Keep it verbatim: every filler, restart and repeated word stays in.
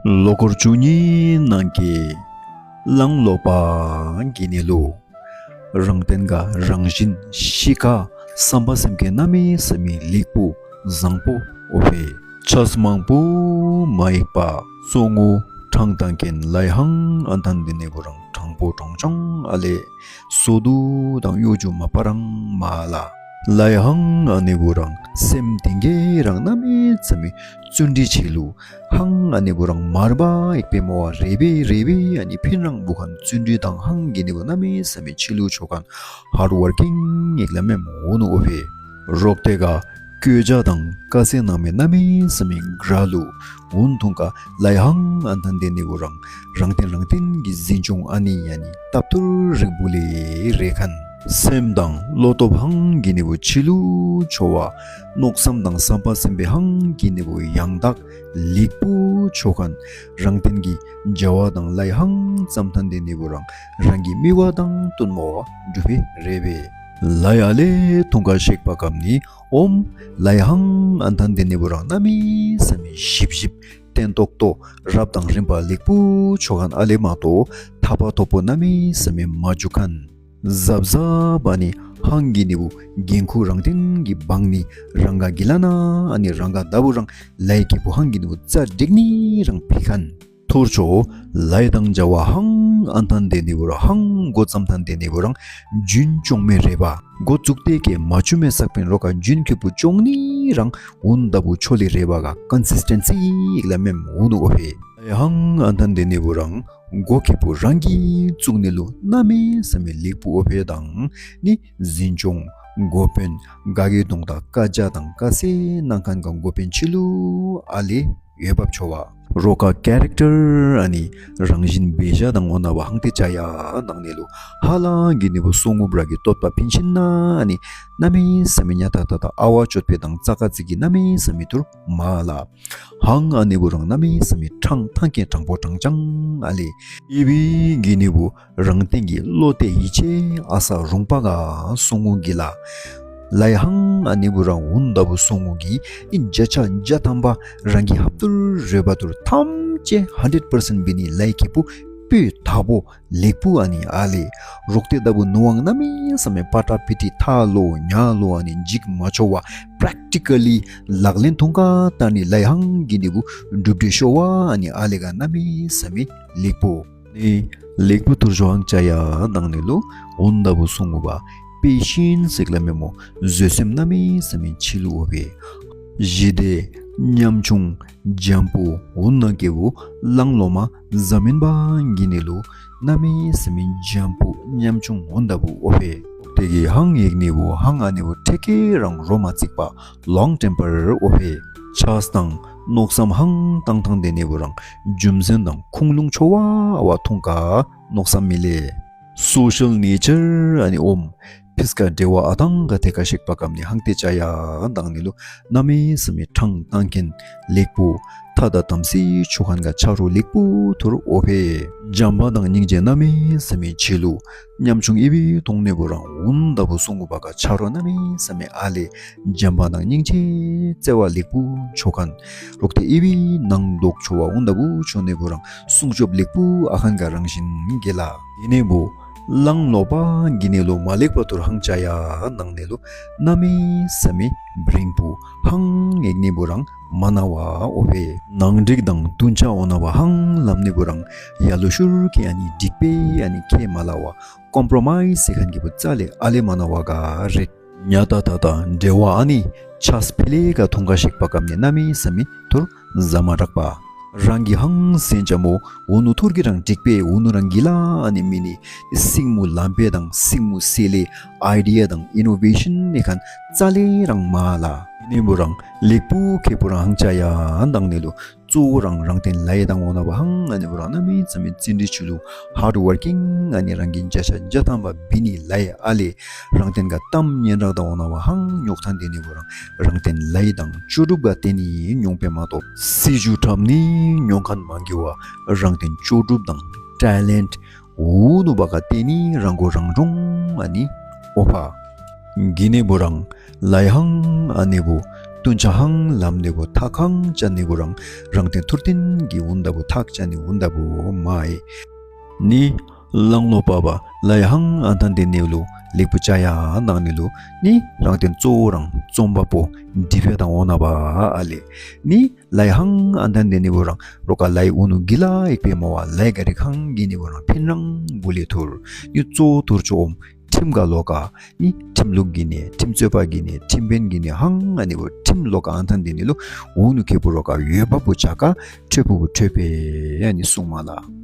ལོ་སྐོར་བཅུ་གཉིས་ནང་གི་གླང་ལོ་པ་གི་ནི་ལུ། རང་རྟེན་ག་རང་བཞིན་གཤིས་ཀ་བསམ་པ་སེམས་བསྐྱེད་གནམ་མེད་ས་མེད་ལེགས་པོ་བཟང་པོ་འོ་བེ། ཆས་མང་པོ་མ་ཡེག་པ་སོ་ངོ་ཕྲང་ཏང་ཁན་ལའི་ཧང་ཨན་ཐན་ཏེ་ནི་བུ་རང་ཕྲང་པོ་ཕྲང་ཆུང་ཨ་ལེ། སོ་དུ་དང་གཡོ་སྒྱུ་མ་པ་རང་མ་ལ། ལའི་ཧང་ཨ་ནི་བུ་རང་སེམས་ཏིང་ངེ་རང་གནམ་མེད་ས་མེད་བརྩོན་འགྲུས་ཆེ་ལུ། ཧང་ཨ་ནི་བུ་རང་མར་བ་ཡེག་པེ་མོ་བ་རེ་བེ་རེ་བེ་ཨ་ནི་ཕིན་རང་བུ་ཁན་བརྩོན་འགྲུས་དང་ཧང་གི་ནི་བུ་གནམ་མེད་ས་མེད་ཆེ་ལུ་ཆོ་ཁན་ཧར་ཌ་ཝར་ཀིང་ཡེག་ལ་མེ་མོ་ནུ་འོ་བེ། རོག་ཏེ་ག་སྐྱོ་ཇ་དང་དཀའ་སེ་ནང་མེ་གནམ་མེད་ས་མེད་གྲ་ལུ། འུན་ཐུང་ཀ་ལའི་ཧང་ཨན་ཐན་ཏེ་ནི་བུ་རང་རང་རྟེན་རང་རྟེན་གི་འཛིན་སྐྱོང་ཨ་ནི་ཡ་ནི་ཏབ་ཐུར་རིག་བུ་ལེ་རེ་ཁན། སེམས་དང་བློ་སྟོབས་ཧང་གི་ནི་བུ་ཆེ་ལུ་ཆོ་བ། མནོ་བསམ་དང་བསམ་པ་སེམས་པའི་ཧང་གི་ནི་བུ་ཡང་དག་ལེགས་པོ་ཆོ་ཁན། རང་རྟེན་གི་བྱ་བ་དང་ལའི་ཧང་ཙམ་ཐན་ཏེ་ནི་བུ་རང་རང་གི་མི་བ་དང་བསྟུན་མོ་བ་འགྲུབ་པེ་རེ་བེ། ལའི་ཨ་ལེ་ཐུང་ཀ་ཤེག་པ་ཀམ་ནི་ཨོམ་ལའི་ཧང་ཨན་ཐན་ཏེ་ནི་བུ་རང་གནམ་མེད་ས་མེད་ཞིབ་ཞིབ་བརྟན་ཏོག་ཏོ་རབ་དང་རིམ་པ་ལེགས་པོ་ཆོ་ཁན་ཨ་ལེ་མ་གཏོགས་ཐ་པ་ཐོ་པོ་གནམ་མེད་ས་མེད་མ་འཇུག་ཁན། ཟབ་ཟབ་ཨ་ནི་ཧང་གི་ནི་བུ་འགན་ཁུར་རང་རྟེན་གི་བང་ནི་རང་ག་གི་ལ་ན་ཨ་ནི་རང་ག་ད་བུ་རང་ལའི་ཁེ་པོ་ཧང་གི་ནི་བུ་རྩ་འགྲིག་ནི་རང་ཕི་ཁན། ཐུར་ཆོ་ལའི་དང་བྱ་བ་ཧང་ཨན་ཐན་ཏེ་ནི་བུ་རང་ཧང་གོ་ཙམ་ཐན་ཏེ་ནི་བུ་རང་རྒྱུན་ཅོང་མེ་རེ་བ་གོ་ཙུགས་ཏེ་ཀེ་མ་ཆུ་མེ་སག་པིན་རོ་ཀ་རྒྱུན་ཁེ་པོ་ཅོང་ནི་རང་འུན་ད་བུ་ཆོ་ལི་རེ་བ་ག་ཀོན་སིས་ཊེན་སི་ཡེག་ལ་མེ་མོ་ནུ་འོ་བེ། ལའི་ཧང་ཨན་ཐན་ཏེ་ནི་བུ་རང་གོ་ཁེ་པོ་རང་གི་ཙུགས་ནི་ལུ་གནམ་མེད་ས་མེད་ལེགས་པོ་འོ་བེ་དང་ནི་འཛིན་སྐྱོང་འགོ་དཔོན་ག་གི་དོང་དང་ཀ་ཇ་དང་ཀ་སེ་ནང་ཁན་ག་འགོ་དཔོན་ཆེ་ལུ་ཨ་ལེ་ཡོད་བབ་ཆོ་བ། རོ་ཀ་ཀེ་རེག་ཊར་ཨ་ནི་རང་བཞིན་བེ་ཞ་དང་འོ་ན་བ་ཧང་ཏེ་ཅ་ཡ་ནང་ནི་ལུ་ཧ་ལ་གི་ནི་བུ་སོ་ངུ་བྲ་གི་ཏོད་པ་ཕིན་ཆིན་ན་ཨ་ནི་གནམ་མེད་ས་མེད་ཉ་ཏ་ཏ་ཏ་ཨ་བ་ཅོད་པེ་དང་ཙ་ཀ་ཙི་གི་གནམ་མེད་ས་མེད་ཐུར་མ་ལ། ཧང་ཨ་ནི་བུ་རང་གནམ་མེད་ས་མེད་ཕྲང་ཐང་ཁེ་ཕྲང་པོ་ཕྲང་ཅང་ཨ་ལེ། ཨི་བི་གི་ནི་བུ་རང་རྟེན་གི་བློ་གཏད་ཡིད་ཆེས་ཨ་ས་རུང་པ་ག་སོ་ངུ་གི་ལ། ལའི་ཧང་ཨ་ནི་བུ་རང་འུན་ད་བུ་སོ་ངུ་གི་ཨིན་བརྒྱ་ཆ་བརྒྱ་ཐམ་པ་རང་གི་ཧབ་ཏུར་རོལ་པ་ཏུར་ཐམས་ཅད་ཧན་ཌེཌ་པར་སེནཊ་བི་ནི་ལའི་ཁེ་པོ་སྤུས་དག་པོ་ལེགས་པོ་ཨ་ནི་ཨ་ལེ། རོག་ཏེ་ད་བུ་ནུ་ཝང་གནམ་མེད་ས་མེད་པ་ཏྲ་པི་ཏི་ཐ་ལོ་ཉ་ལོ་ཨ་ནི་འཇིག་མ་ཆོ་བ་པྲེག་ཊི་ཀ་ལི་ལག་ལེན་ཐུང་ཀ་ཏ་ནི་ལའི་ཧང་གི་ནི་བུ་གྲུབ་འབྲས་ཤོ་བ་ཨ་ནི་ཨ་ལེ་ག་གནམ་མེད་ས་མེད་ལེགས་པོ། ནི་ལེགས་པོ་ཐུར་ཤོ་ཧང་ཅ་ཡ་ནང་ནི་ལུ་འུན་ད་བུ་སོ་ངུ་བ་པེ་ཤེནསི་ཡེག་ལ་མེ་མོ་བཟོད་སེམས་གནམ་མེད་ས་མེད་ཆེ་ལུ་འོ་བེ། ཞི་བདེ་ཉམ་ཆུང་འཇམ་པོ་འུན་ནང་ཁེ་བུ་གླང་ལོ་མ་ཟ་མིན་པ་གི་ནི་ལུ་གནམ་མེད་ས་མེད་འཇམ་པོ་ཉམ་ཆུང་འུན་ད་བུ་འོ་བེ། ཏེ་གི་ཧང་ཡེག་ནི་བུ་ཧང་ཨ་ནི་བུ་ཁྲེ་ཁེ་རང་རོ་མ་ཙིག་པ་ལོང་ཊེམ་པར་འོ་བེ། ཆས་དང་མནོ་བསམ་ཧང་ཏང་ཐང་ཏེ་ནི་བུ་རང་རྒྱུ་མཚན་དང་ཁུངས་ལུང་ཆོ་བ་བ་ཐུང་ཀ་མནོ་བསམ་མི་ལེ། སོ་ཤལ་ནེ་ཅར་ཨ་ནི་ཨོམ་ཕིས་ཀ་འབྲེལ་བ་ཨ་ཐང་ག་ཐེ་ཀ་ཤེག་པ་ཀམ་ནི་ཧང་ཏེ་ཅ་ཡ་དང་ནི་ལུ་གནམ་མེད་ས་མེད་ཕྲང་ཏང་ཁན་ལེགས་པོ་ཐ་དང་དམ་སྲི་ཆོ་ཁན་ག་ཆ་རོ་ལེགས་པོ་ཐུར་འོ་བེ། འཇམ་པ་དང་སྙིང་རྗེ་གནམ་མེད་ས་མེད་ཆེ་ལུ་ཉམ་ཆུང་ཨི་བི་ཐོང་ནི་བུ་རང་འུན་ད་བུ་སོ་ངུ་བ་ག་ཆ་རོ་གནམ་མེད་ས་མེད་ཨ་ལེ། འཇམ་པ་དང་སྙིང་རྗེ་བརྩེ་བ་ལེགས་པོ་ཆོ་ཁན། རོག་ཏེ་ཨི་བི་ནང་དོག་ཆོ་བ་འུན་ད་བུ་ཆོ་ནི་བུ་རང་སྲུང་སྐྱོབ་ལེགས་པོ་ཨ་ཁན་ག་རང་བཞིན་གི་ལ། ཡེ་ནི་བུ་གླང་ལོ་པ་གི་ནི་ལུ་མ་ལེགས་པ་ཐུར་ཧང་ཅ་ཡ་ནང་ནི་ལུ་གནམ་མེད་ས་མེད་བྲིང་པོ་ཧང་ཡེག་ནི་བུ་རང་མ་ན་བ་འོ་བེ། ནང་འགྲིག་དང་བསྟུན་ཆ་འོ་ན་བ་ཧང་ལམ་ནི་བུ་རང་ཡ་ལུ་ཤུར་ཁེ་ཨ་ནི་འགྲིག་པེ་ཨ་ནི་ཁེ་མ་ལ་བ་ཀོམ་པྲོ་མའིས་ཟེར་ཁན་གི་བུ་རྩ་ལེ་ཨ་ལེ་མ་ན་བ་ག་རེད། ཉ་ཏ་ཏ་ཏ་འབྲེལ་བ་ཨ་ནི་ཆས་ཕི་ལེ་ག་ཐུང་ཀ་ཤེག་པ་ཀམ་ནི་གནམ་མེད་ས་མེད་ཐུར་ཟ་མ་དྲག་པ། རང་གི་ཧང་སེན་ཅ་མོ་འུ་ནུ་ཐུར་གི་རང་འགྲིག་པེ་འུ་ནུ་རང་གི་ལ་ཨ་ནི་མི་ནི་སྲིང་མོ་ལམ་པེ་དང་སྲིང་མོ་སེ་ལེ་ཨའི་ཌི་ཡ་དང་ཨི་ནོ་ཝེ་ཤན་ནི་ཁན་རྩ་ལེ་རང་མ་ལ། ཨི་ནི་བུ་རང་ལེགས་པོ་ཁེ་པོ་རང་ཧང་ཅ་ཡ་དང་ནི་ལུ། གཙོ་བོ་རང་རང་རྟེན་ལའི་དང་འོ་ན་བ་ཧང་ཨ་ནི་བུ་རང་གནམ་མེད་ས་མེད་བརྩོན་འགྲུས་ཆེ་ལུ་ཧར་ཌ་ཝར་ཀིང་ཨ་ནི་རང་གི་བརྒྱ་ཆ་བརྒྱ་ཐམ་པ་བི་ནི་ལའི་ཨ་ལེ། རང་རྟེན་ག་གཏམ་སྙན་གྲགས་དང་འོ་ན་བ་ཧང་ཉོག་ཐང་ཏེ་ནི་བུ་རང་རང་རྟེན་ལའི་དང་ལྕོགས་གྲུབ་ག་ཏེ་ནི་ཉོང་པེ་མ་གཏོགས་སྲིད་ཇུས་འཁྲབ་ནི་ཉོང་ཁན་མང་གི་བ། རང་རྟེན་ལྕོགས་གྲུབ་དང་ཊེ་ལེནཊ་འུ་ནུ་བ་ག་ཏེ་ནི་རང་མགོ་རང་འདྲོང་ཨ་ནི་འོ་ཕ། གི་ནི་བུ་རང་ལའི་ཧང་ཨ་ནི་བུ་ བསྟུན་བྱ་ཧང་ལམ་ནི་བུ་ཐག་ཧང་ཅན་ནི་བུ་རང་རང་བརྟེན་ཐུར་བརྟེན་གྱི་འུན་ད་བུ་ཐག་ཅན་ནི་འུན་ད་བུ་མ་ཡེ། ནི་གླང་ལོ་པ་བ་ལའི་ཧང་ཨན་ཐན་ཏེ་ནི་ལུ་ལེགས་པོ་བྱ་ཡ་ནང་ནི་ལུ་ནི་རང་བརྟེན་གཙོ་བོ་རང་རྩོམ་པ་པོ་འབྲི་བ་དང་འོ་ན་བ་ཨ་ལེ། ནི་ལའི་ཧང་ཨན་ཐན་ཏེ་ནི་བུ་རང་རོ་ཀ་ལའི་འུན་ནུ་གི་ལ་ཡེག་པེ་མོ་བ་ལའི་ག་རི་ཁང་གི་ནི་བུ་རང་ཕིན་རང་བུ་ལེ་ཐུར་ནི་གཙོ་བོ་ཐུར་ཆོ་འོམ་ཁྲིམས་ག་ལོ་ཀ་ནི་ཁྲིམས་ལུགས་ཀྱི་ནི་ཁྲིམས་རྩོད་པ་གི་ནི་ཁྲིམས་དཔོན་གྱི་ནི་ཧང་ཨ་ནི་བུ་ཁྲིམས་ལོ་ཀ་ཨན་ཐན་ཏེ་ནི་ལུ་འུན་ནུ་ཁེ་བུ་རོ་ཀ་ཡོད་པ་བུ་བྱ་ཀ་ཁྲོད་བུ་བུ་ཁྲོད་པེ་ཡ་ནི་སུང་མ་ལ།